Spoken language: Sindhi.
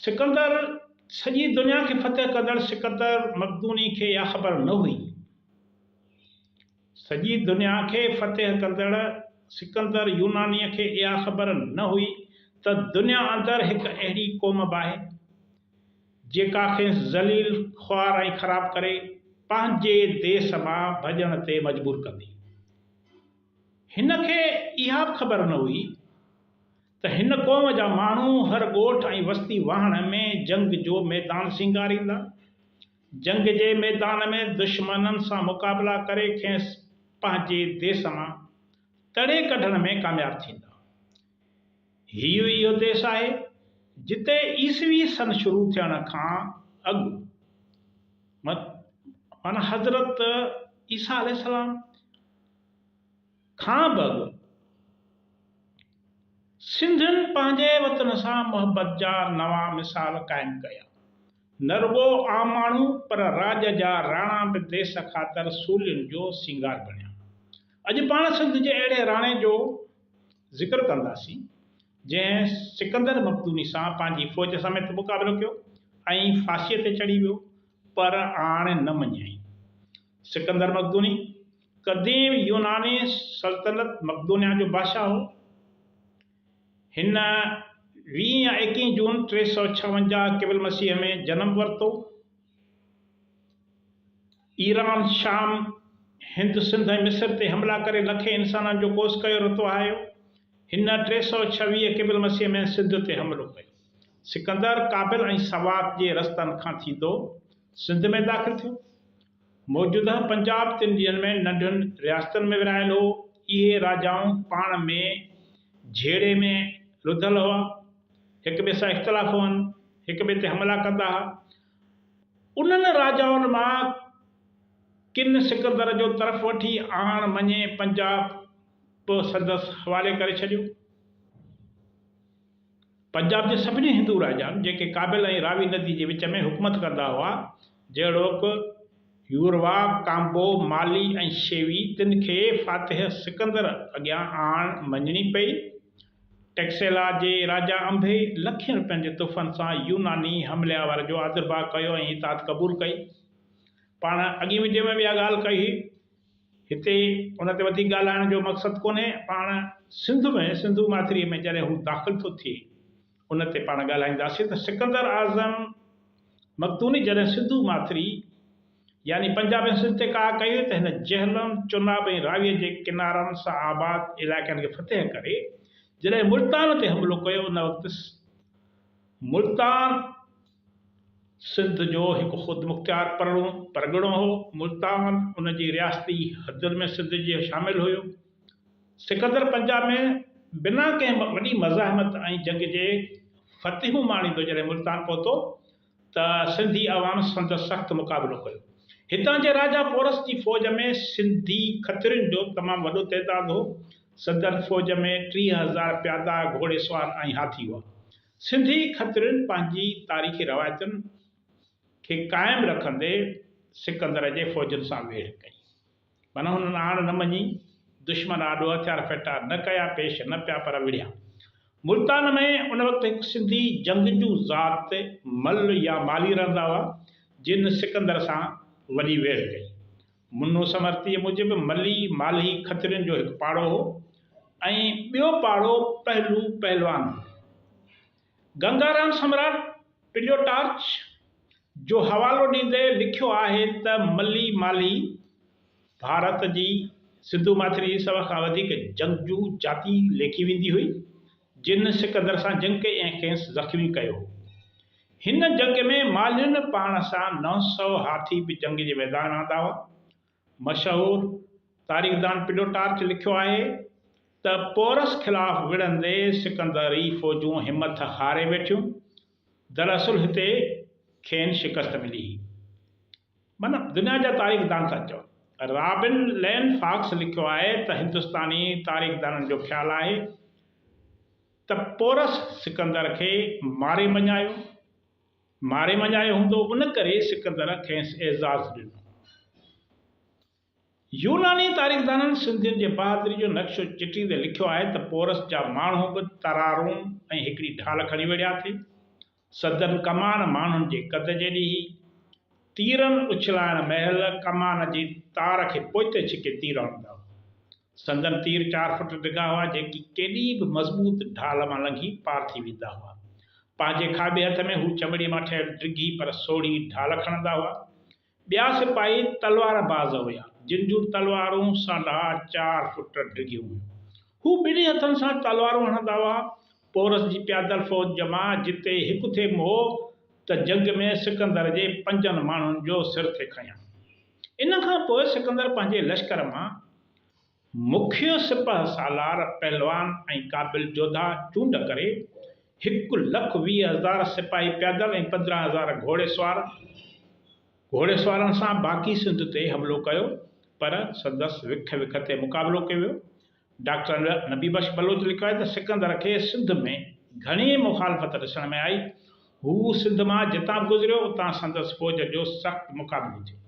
سڪندر سڄي دنيا کي فتح ڪندڙ سڪندر مقدوني کي اها خبر نه هئي. سڄي دنيا کي فتح ڪندڙ سڪندر يونانيء کي اها خبر نه هئي ته دنيا اندر هڪ اهڙي قوم به آهي، جيڪا کيس ذليل، خوار ۽ خراب ڪري پنهنجي ديس مان ڀڄڻ تي مجبور ڪندي. هن کي اها به خبر نه هئي ته هن قوم جا ماڻهو هر ڳوٺ ۽ وستي واهڻ ۾ جنگ جو ميدان سينگاريندا، جنگ جي ميدان ۾ دشمنن سان مقابلا ڪري کيس پنهنجي ديس مان تڙي ڪڍڻ ۾ ڪامياب ٿيندا. هيء اهو ديس آهي، جتي عيسوي سن شروع ٿيڻ کان اڳ معنيٰ حضرت عيسيٰ عليه السلام کان به اڳ سنڌين پنهنجي وطن سان محبت جا نوان مثال قائم ڪيا. نه رڳو عام ماڻهو پر راڄ جا راڻا به ديس خاطر سولين جو سينگار بڻيا. اڄ پاڻ سنڌ جي اهڙي راڻي جو ذڪر ڪنداسين، جنهن سڪندر مقدوني سان پنهنجي فوج سميت مقابلو ڪيو ۽ ڦاسيء تي چڙهي ويو پر آڻ نه مڃيائين. سڪندر مقدوني قديم يوناني سلطنت مقدونيا جو بادشاهه هو. هن ويهين يا ايڪيهين جون 356 قبل مسيح ۾ جنم ورتو. ايران، شام، هند، سنڌ ۽ مصر تي حملا ڪري لکين انسانن جو ڪوس ڪيو رت وهايو. هن 326 قبل مسيح ۾ سنڌ تي حملو ڪيو. سڪندر ڪابل ۽ سوات جي رستن کان ٿيندو سنڌ ۾ داخل ٿيو. موجوده پنجاب تن ڏينهن ۾ ننڍين رياستن ۾ ورهايل هو. اهي راجائون پاڻ ۾ جهيڙي ۾ رڌل هئا. هڪ ٻئي سان اختلاف هئن. هڪ ٻئي تي حملا ڪندا ها. انهن راجائن مان ڪن سڪندر جو طرف وٺي آڻ مڃي پنجاب به سندس حوالي ڪري ڇڏيو. پنجاب جي سڀني هندو راجائن، جيڪي ڪابل ۽ راوي ندي جي وچ ۾ حڪومت ڪندا هئا، جهڙوڪ يوروا، ڪامبو، مالي ۽ شيوي، تن کي فاتح سڪندر اڳيان آڻ مڃڻي پئي. ٽيڪسيلا جي راجا انڀي لکين رپين جي تحفن سان يوناني حملي آور جو آڌرڀاء ڪيو ۽ اطاعت قبول ڪئي. پاڻ اڳئين وڊيو ۾ به اها ڳالهه ڪئي هئي. هتي ان تي وڌيڪ ڳالهائڻ جو مقصد ڪونهي، پاڻ سنڌ ۾ سنڌو ماٿريء ۾ جڏهن هو داخل ٿو ٿئي ان تي پاڻ ڳالهائينداسين ته سڪندر اعظم مقدوني جڏهن سنڌو ماٿري يعني پنجاب ۽ سنڌ تي ڪاهه ڪئي هئي ته هن جهلم، چناب ۽ راويء جي ڪنارن سان آباد علائقن کي فتح ڪري جڏهن ملتان تي حملو ڪيو ان وقت ملتان سنڌ جو هڪ خودمختيار پرڻو، پرڳڻو، هو. ملتان ان جي رياستي حدن ۾ سنڌ جي شامل هيو. سڪندر پنجاب ۾ بنا ڪنهن وڏي مزاحمت ۽ جنگ جي فتحون ماڻيندو جڏهن ملتان پهتو ته سنڌي عوام سندس سخت مقابلو ڪيو. هتان جي راجا پورس جي فوج ۾ سنڌي کترين جو تمام وڏو تعداد هو. سندن فوج ۾ 30,000 پيادا، گهوڙي سوار ۽ هاٿي هئا. سنڌي کترين پنهنجي تاريخي روايتن کي قائم رکندي سڪندر جي فوجن سان ويڙهه ڪئي. معنيٰ هنن آڻ نه مڃي، دشمن آڏو هٿيار ڦٽا نه ڪيا، پيش نه پيا پر وڙهيا. ملتان ۾ ان وقت هڪ سنڌي جنگجو ذات مل يا مالهي رهندا هئا، جن سڪندر سان وڏي ويڙهه ڪئي. منو سمرتيء موجب ملي مالهي کترين جو هڪ پاڙو هو ۽ ٻيو پاڙو پهلو پهلوان هو. گنگارام سمراٽ پليوٽارچ جو حوالو ڏيندي لکيو آهي ته ملي مالهي ڀارت جي سنڌو ماٿري جي سڀ کان وڌيڪ جنگجو جاتي ليکي ويندي هئي، جن سڪندر سان جنگ ڪئي ۽ کيس زخمي ڪيو هو. هن جنگ ۾ مالهين پاڻ سان 900 هاٿي به جنگ جي ميدان ۾ آندا هئا. مشهور تاريخدان پلوٽارچ لکيو آهي ته پورس خلاف وڙهندي سڪندري فوجون همٿ هاري ويٺيون. دراصل هتي کين شڪست ملي هئي. معنيٰ دنيا جا تاريخدان ٿا چون. رابن لين فاڪس لکيو آهي ته هندستاني تاريخدانن جو خيال آهي ته پورس سڪندر کي ماري مڃايو ماري مڃايو هوندو، ان ڪري سڪندر کيس اعزاز ڏنو. يوناني تاريخدانن سنڌين جي بهادري جو نقشو چٽيندي لکيو آهي ته پورس جا ماڻهو به ترارون ۽ هڪڙي ڍال کڻي وڙهيا ٿي. سندن ڪمان ماڻهن جي قد جيڏي هئي. تيرن اڇلائڻ مهل ڪمان جي تار کي پوئتي ڇڪي تير هڻندا هئا. سندن تير چار فٽ ڊگها هئا، جيڪي ڪيڏي به مضبوط ڍال مان لنگهي پار ٿي ويندا هئا. پنهنجي کاٻي هٿ ۾ هو چمڙي مان ٺهيل ڊگهي پر سوڙهي ڍال کڻندا هئا. ٻيا سپاهي تلوار باز هيا، جن جون تلوارون ساڍا چار فٽ ڊگهيون هيون. هو ٻنهي هٿن سان تلوارون هڻندا هئا. پورس جي پيادل فوج جمع جتي هڪ ٿي مئو ته جنگ ۾ سڪندر جي پنجن ماڻهن جو سر ٿي کنيا. ان کان پوء سڪندر پنهنجي لشڪر مان مکيه سپهه سالار، پهلوان ۽ قابل جوڌا چونڊ ڪري، 1,20,000 سپاهي پيادل ۽ 15,000 گهوڙي سوار گهوڙي سوارن سان باقي سنڌ تي حملو ڪيو، پر سندس وک وک تي مقابلو ڪيو ويو. ڊاڪٽر نبي بخش بلوچ لکيو آهي ته سڪندر کي سنڌ ۾ گهڻي مخالفت ڏسڻ ۾ آئي. هو سنڌ مان جتان به گذريو، اتان سندس فوج جو سخت مقابلو ٿيو.